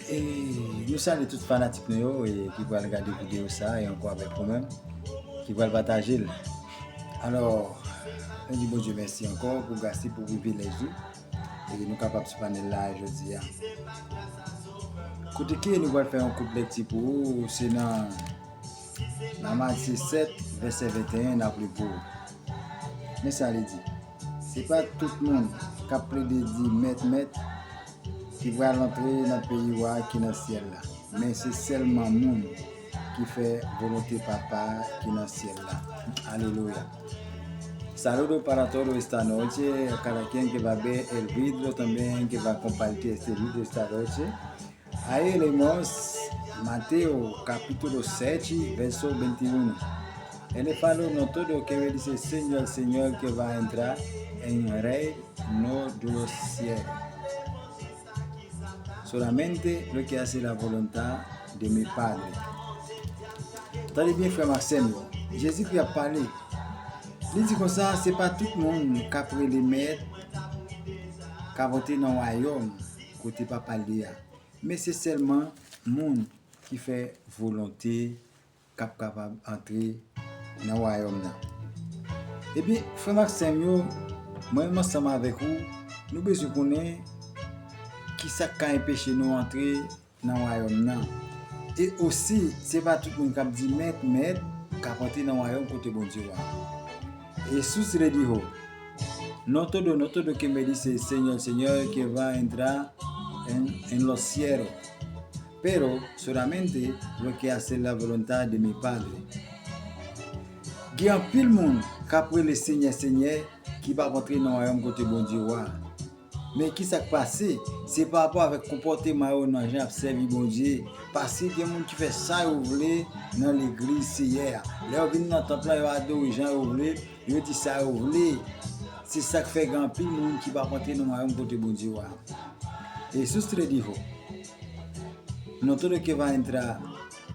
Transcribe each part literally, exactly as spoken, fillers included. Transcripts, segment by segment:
E nou salye tout fanatik nou yo e ki pral gade videyo sa a e ankò avèk ou menm ki pral pataje l. Alò, nou di Bondye mèsi ankò pou gras li, pou privilèj li e nou kapab sou panèl la jodi a. Kote ke nou pral fè yon kout lekti pou ou, se nan nan Matye sèt, vèsè venteyen, n ap li pou ou. Men sa li di, se pa tout moun k ap plede di mèt, mèt, ki pral antre nan peyi wa ki nan syèl la, men se sèlman moun ki fè volonte Papa ki nan syèl la. Alelouya. Saludo para todos esta noche, a cada quien que va ver el video también, que va compartir este video esta noche. Ahí leemos Mateo capítulo sete, verso veintiuno. Ele falou, no todo que me dice Señor, Señor, que va a entrar en reino de los cielos. Solamente lo que hace la voluntad de mi Padre. Tande byen, frè m ak sè m yo. Jezikri ap pale. Li di konsa, se pa tout moun k ap rele mèt k ap antre nan wayòm kote Papa l ye a. Men se sèlman moun ki fè volonte k ap kapab antre nan wayòm nan. Ebyen, frè m ak sè m yo, mwen menm ansanm avèk ou, nou bezwen konnen ki sa k ka enpeche nou antre nan wayòm nan. E osi, se pa tout moun k ap di, mèt, mèt, k ap antre nan wayòm kote Bondye a. Jesús le dijo, no todo, no todo que me dice, Señor, Señor, que va a entrar en, en los cielos, pero solamente lo que hace la voluntad de mi Padre. Gen anpil moun k ap rele Senyè, Senyè, ki p ap antre nan wayòm kote Bondye a. Men ki sa k pase? Se pa rapò avèk konpòteman yo nan jan y ap sèvi Bondye. Paske gen moun ki fè sa yo vle nan legliz Seyè a. Lè yo vin nan tanp lan, yo adore jan yo vle, yo di sa yo vle. Se sa k fè gen anpil moun ki p ap antre nan wayòm kote Bondye a. Jesús le dijo, no todo que va a entrar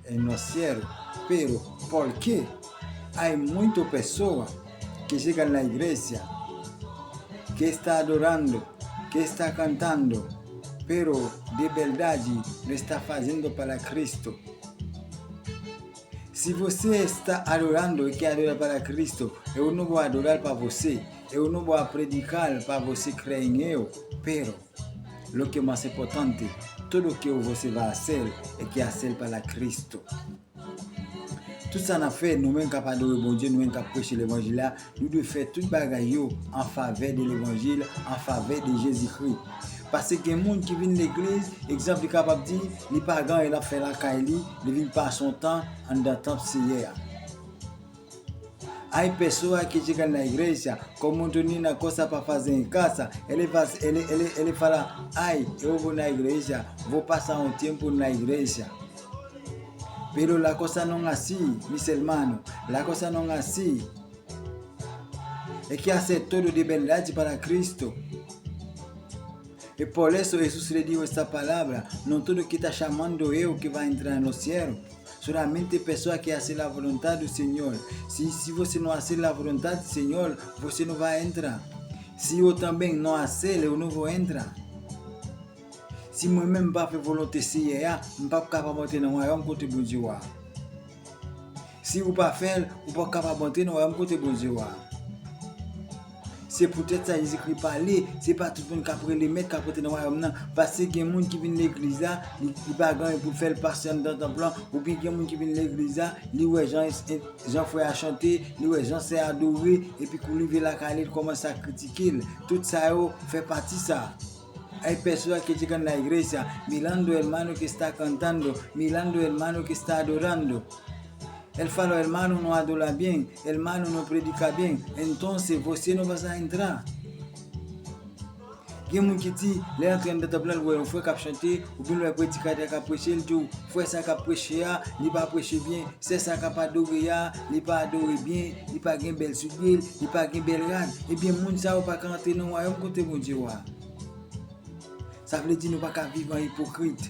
en los cielos, pero porque hay muchas personas que llegan a la iglesia, que está adorando, que está cantando, pero de verdad no está haciendo para Cristo. Si você está adorando y que adora para Cristo, eu no voy a adorar para você, eu no voy a predicar para você creer en eu, pero lo que más importante, todo que você va a hacer es que hacer para Cristo. Tout sa n ap fè, nou menm k ap adore Bondye, nou menm k ap preche levanjil la, nou dwe fè tout bagay yo an favè de levanjil, an favè de Jezikri. Paske gen moun ki vin legliz, egzanp, li kapab di, li pa gen anyen l ap fè lakay li, li vin pase yon tan anndan tanp Seyè a. Hay personas que llegan a la iglesia, como no tienen la cosa para hacer en casa, ele, va- ele, ele, ele fala, ay, eu vou na igreja, vou passar um tempo na igreja. Pero la cosa no es así, mis hermanos, la cosa no es así. Es que hacer todo de verdad para Cristo. E por eso Jesús le dijo esta palabra, no todo que está llamando eu que va a entrar en los cielos. Solamente pessoa que hace la voluntad del Señor. Si, si você não hace la voluntad del Señor, você não vai entrar. Si eu também não hacer, eu não vou entrar. Si mwen menm m pa fè volonte Seyè a, m p ap kapab antre nan wayòm kote Bondye a. Si ou pa fè l, ou p ap kapab antre nan wayòm kote Bondye a. Se poutèt sa Jezikri pale, se pa tout moun k ap rele mèt k ap antre nan wayòm nan. Paske gen moun ki vin legliz la, li, li pa gen anyen pou l fè, l pase anndan tanp lan, oubyen gen moun ki vin legliz la, li wè jan, jan frè a chante, li wè jan sè a adore, epi kou l rive lakay li, l kòmanse ap kritike l. Tout sa yo fè pati sa. Hay personas que llegan a la iglesia, mirando hermano que está cantando, mirando hermano que está adorando. Él fala, hermano no adora bien, hermano no predica bien, entonces você no vas a entrar. Gen moun ki di, lè l antre anndan tanp lan, l wè yon frè k ap chante, oubyen l wè predikatè k ap preche, l di w, frè sa k ap preche a, li pa preche byen, sè sa k ap adore a, li pa adore byen, li pa gen bèl soulye, li pa gen bèl rad. Ebyen, moun sa yo pa ka antre nan wayòm kote Bondye a. Sa vle di nou pa ka viv an ipokrit.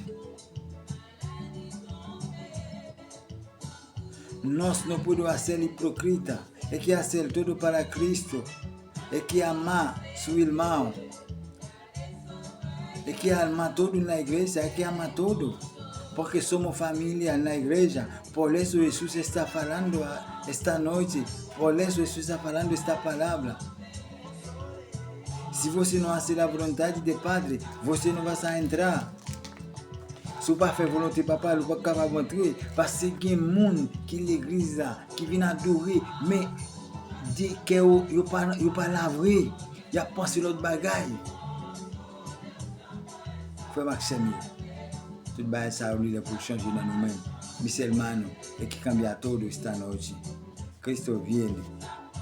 Nós no podemos ser hipócrita. Hay que hacer todo para Cristo. Hay que amar su hermano. E que ama todo na igreja, e que ama todo. Porque somos familia na igreja, por eso Jesús está falando a- esta noite, por eso Jesús está falando esta palabra. Se você não fazer a vontade de Padre, você não vai entrar. Se ou pa fè volonte papa, ou pa kapab antre, paske gen moun ki legliz la, ki vin adore, men de kè yo, yo pa, yo pa la vre, y ap panse lòt bagay. Frè m ak sè m yo, tout bagay sa yo li lè pou l chanje nan nou menm. Mi hermano, e que cambia todo esta noche. Cristo viene.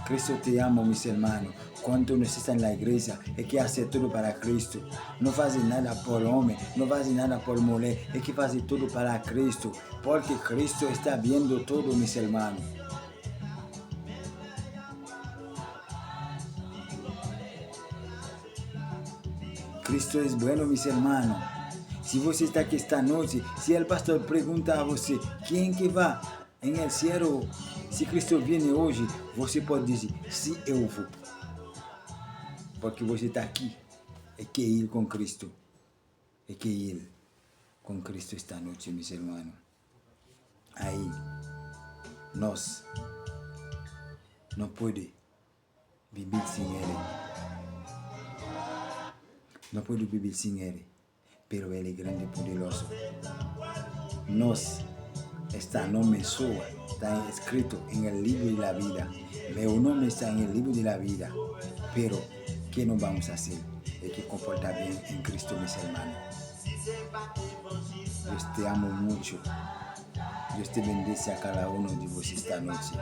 Cristo te amo, mis hermanos. Cuando nos están en la iglesia, es que hace todo para Cristo. No hace nada por hombre, no hace nada por mujer, es que hace todo para Cristo. Porque Cristo está viendo todo, mis hermanos. Cristo es bueno, mis hermanos. Si você está aquí esta noche, si el pastor pregunta a você, ¿quién que va en el cielo? Si Cristo viene hoy, você puede decir, sí, eu vou. Porque você está aquí, es que ir con Cristo. Es que ir con Cristo esta noche, mis hermanos. Ahí, nos, no puede vivir sin Él. No puede vivir sin Él, pero Él es grande, poderoso. Nos, esta nombre suyo está escrito en el libro de la vida. Meu nome está en el libro de la vida. Pero, ¿qué nos vamos a hacer? Hay que comportar bien en Cristo, mis hermanos. Dios te amo mucho. Dios te bendice a cada uno de vosotros esta noche.